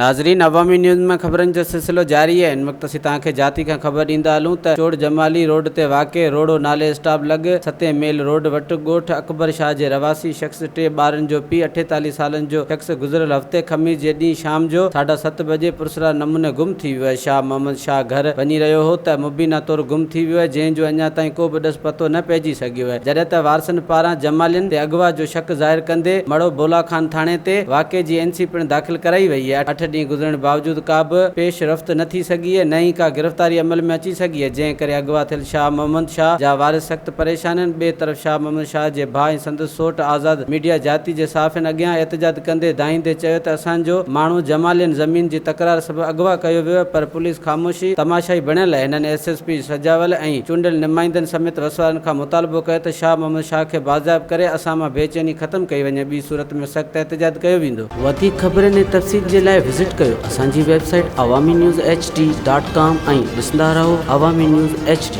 ناظرين عوامي نيوز ۾ خبرن جو سلسلو جاري آهي هن وقت اسين توهان کي جاتي کان خبر ڏيندا هلون ته چوڙ جمالي روڊ تي واقع روڙو نالي اسٽاپ لڳ ستين ميل روڊ وٽ ڳوٺ اڪبر شاهه جي رهواسي شخص ٽي ٻارن جو پيء 48 سالن جو شخص گذريل هفتي خميس جي ڏينهن شام جو ساڍا ست بجي پراسرار نموني گم ٿي ويو آهي شاهه محمد شاهه گهر وڃي رهيو هو ته مبينا طور گم ٿي ويو آهي جنهن جو اڃا تائين ڪو به ڏس پتو نه پئجي سگهيو آهي جڏهن ته وارثن پاران جمالين تي اغوا جو شڪ ظاهر ڪندي مڙهو بولا خان ٿاڻي تي واقعي جي اين سي پڻ داخل ڪرائي وئي آهي اٺ ڏينهن گذرڻ باوجود ڪا به پيش رفت نه ٿي سگهي آهي نه ئي ڪا گرفتاري عمل ۾ اچي سگهي آهي جنهن ڪري اغوا ٿيل شاهه محمد شاهه جا وارث سخت پريشان آهن ٻئي طرف شاهه محمد شاهه جي ڀاء ۽ سندس سوٽ آزاد ميڊيا جاتي جي صحافين اڳيان احتجاج ڪندي دانهيندي چيو ته اسان جو ماڻهو جمالين زمين جي تڪرار سبب اغوا ڪيو ويو آهي پر پوليس خاموشي تماشائي بڻيل آهي هنن ايس ايس پي سجاول ۽ چونڊيل نمائندن سميت وسوارن کان مطالبو ڪيو ته شاهه محمد شاهه کي بازياب ڪري اسان مان بيچيني ختم ڪئي وڃي ٻي صورت ۾ سخت احتجاج ڪيو ويندو. وڌيڪ خبرن ۽ تفصيل جي لاء وزٽ ڪيو اسان جي website Awami news H D dot com ۽ ڏسندا رهو عوامي نيوز ايڇ ڊي.